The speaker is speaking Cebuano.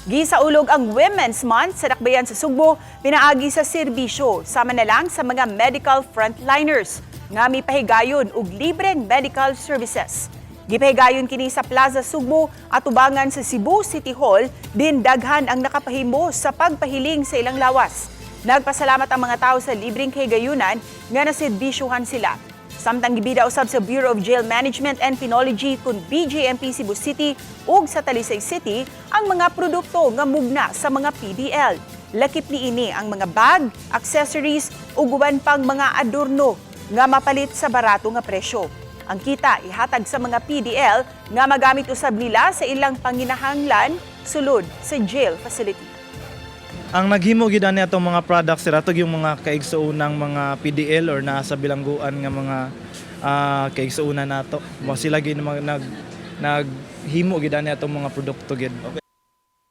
Gisaulog ang Women's Month sa Dakbayan sa Sugbo pinaagi sa serbisyo sama na lang sa mga medical frontliners nga mipahigayon og libreng medical services. Gipahigayon kini sa Plaza Sugbo atubangan sa Cebu City Hall din daghan ang nakapahimo sa pagpahiling sa ilang lawas. Nagpasalamat ang mga tao sa libreng kahigayunan nga naserbisyuhan sila. Samtang gibida usab sa Bureau of Jail Management and Penology kun BJMP Cebu City ug sa Talisay City ang mga produkto nga mugna sa mga PDL. Lakip niini ang mga bag, accessories ug uban pang mga adorno nga mapalit sa barato nga presyo. Ang kita ihatag sa mga PDL nga magamit usab nila sa ilang panginahanglan sulod sa jail facility. Ang naghimo gyud ani atong mga products sir, ato yung mga kaigsuonang mga PDL or nasa bilangguan nga mga kaigsuonan nato. Mo sila gyud mga naghimo gyud ani atong mga produkto gyud.